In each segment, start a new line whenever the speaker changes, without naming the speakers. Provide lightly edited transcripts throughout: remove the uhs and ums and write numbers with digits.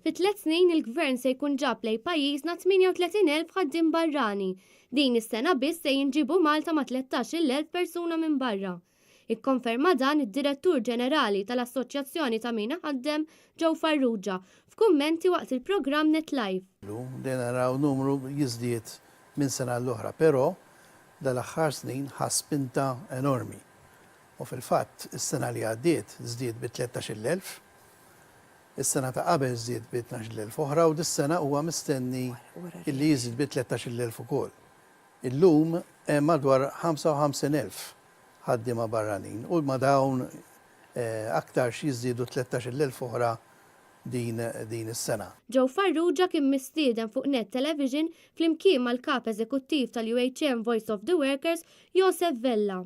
Fi tlett snin il-Gvern se jkun ġab lejn pajjiżna 38,000 ħaddiem barrani. Din is-sena biss se jinġiebu Malta ma' 13,000 persuna minn barra. Ikkonferma dan id-Direttur Ġenerali tal-Assoċjazzjoni ta' Min Iħaddem, Joe Farrugia, f'kummenti waqt il-programm Net Live.
Bdejna naraw numru jiżdied minn sena għall-oħra, però dal-aħħar snin ħa spinta enormi. U fil-fatt is-sena li għaddiet żdied bi 13,000, is-sena ta' qabel żdied bi 12,000 oħra u dis-sena huwa mistenni li jiżdied bi 13,000 ukoll. Illum hemm madwar 55,000 ħaddiema barranin u ma' dawn aktarx jiżdiedu 13,000 oħra din din is-sena.
Joe Farrugia kien mistieden fuq Net Television flimkien mal-Kap Eżekuttiv tal-UHM Voice of the Workers, Josef Vella.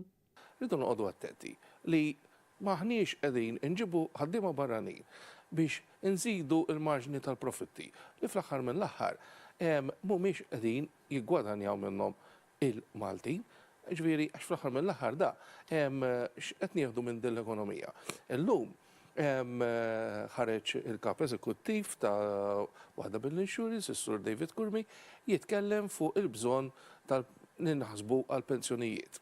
Rridu noqogħdu attenti li m'aħniex qegħdin inġibu ħaddiema barranin biex inżidu l-marġni tal-profitti li fl-aħħar mill-aħħar mhumiex qegħdin jiggwadanjaw minnhom il-Maltin. Jiġifieri għax fl-aħħar mill-aħħar da x'qed nieħdu minn din l-ekonomija. Illum ħareġ il-Kap Eżekuttiv ta' waħda mill-insurance, is-Sur David Curmi, jitkellem fuq il-bżonn tal li naħsbu għall-pensjonijiet.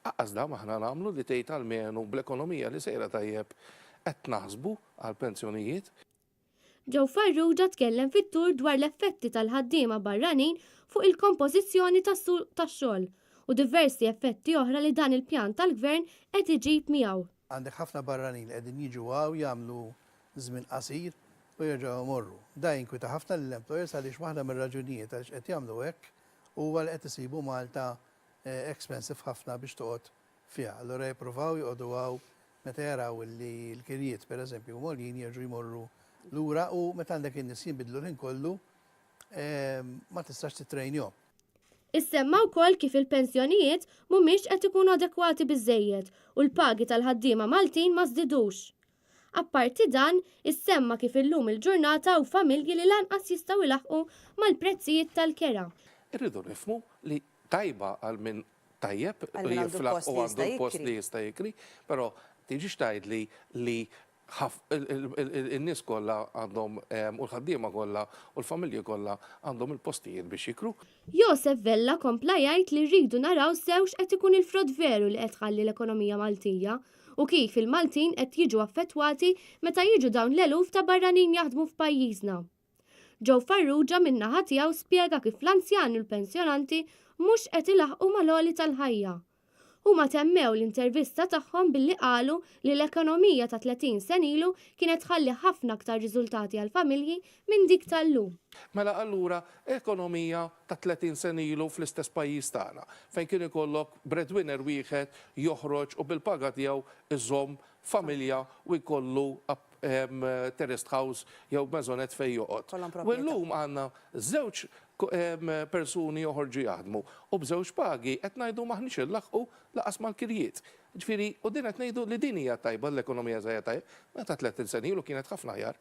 Aqqas da m'aħna nagħmlu li tgħid almenu bl-ekonomija li sejra tajjeb qed naħsbu għall-pensjonijiet.
Joe Farrugia tkellem fit-tul dwar l-effetti tal-ħaddiema barranin fuq il-kompożizzjoni tas-suq tax-xogħol u diversi effetti oħra li dan il-pjan tal-Gvern qed iġib miegħu.
Għandek ħafna barranin li qegħdin jiġu hawn jagħmlu żmien qasir u jerġgħu jmorru. Da jinkwieta ħafna lill-employers għaliex waħda mir-raġunijiet għaliex qed jagħmlu hekk huwa li qed isibu Malta expensive ħafna biex toqgħod fiha. Allura jippruvaw joqogħdu hawn meta jaraw li l-kirjiet pereżempju huma għoljin jerġgħu jmorru lura u meta għandek in-nies jinbidlu l-ħin kollu ma tistax tittrejnjhom.
Issemma wkoll kif il-pensjonijiet mhumiex qed ikunu adekwati biżżejjed u l-pagi tal-ħaddiema Maltin ma żdidux. Apparti dan, issemma kif illum il-ġurnata hawn familji li lanqas jistgħu jlaħħqu mal-prezzijiet tal-kera.
Irridu nifhmu li tajba għal min tajjeb u jiflaħ u għandu l-post li jista' jikri, però tiġix tgħidli li in-nies kollha għandhom u l-ħaddiema kollha u l-familji kollha għandhom il-postijiet biex jikru.
Josef Vella kompla jgħid li rridu naraw sew x'qed ikun il-frott veru li qed tħalli l-ekonomija Maltija u kif il-Maltin qed jiġu affettwati meta jiġu dawn l-eluf ta' barranin jaħdmu f'pajjiżna. Joe Farrugia min-naħa tiegħu spjega kif l-anzjani u l-pensjonanti mhux qed ilaħħqu mal-għoli tal-ħajja. Huma temmew l-intervista tagħhom billi qalu li l-ekonomija ta' 30 sen ilu kienet tħalli ħafna aktar riżultati għall-familji minn dik tal-lum.
Mela allura ekonomija ta' 30 sen ilu fl-istess pajjiż tagħna, fejn kien ikollok breadwinner wieħed joħroġ u bil-paga tiegħu iżomm familja u jkollu terraced house jew maisonette fejn joqgħod. U llum għandna żewġ persuni joħorġu jaħdmu u b'żewġ pagi qed ngħidu m'aħniex inlaħħqu lanqas mal-kirjiet. Jiġifieri, u din qed ngħidu li din hija tajba l-ekonomija sejra tajjeb, meta 30 sena ilu kienet ħafna aħjar.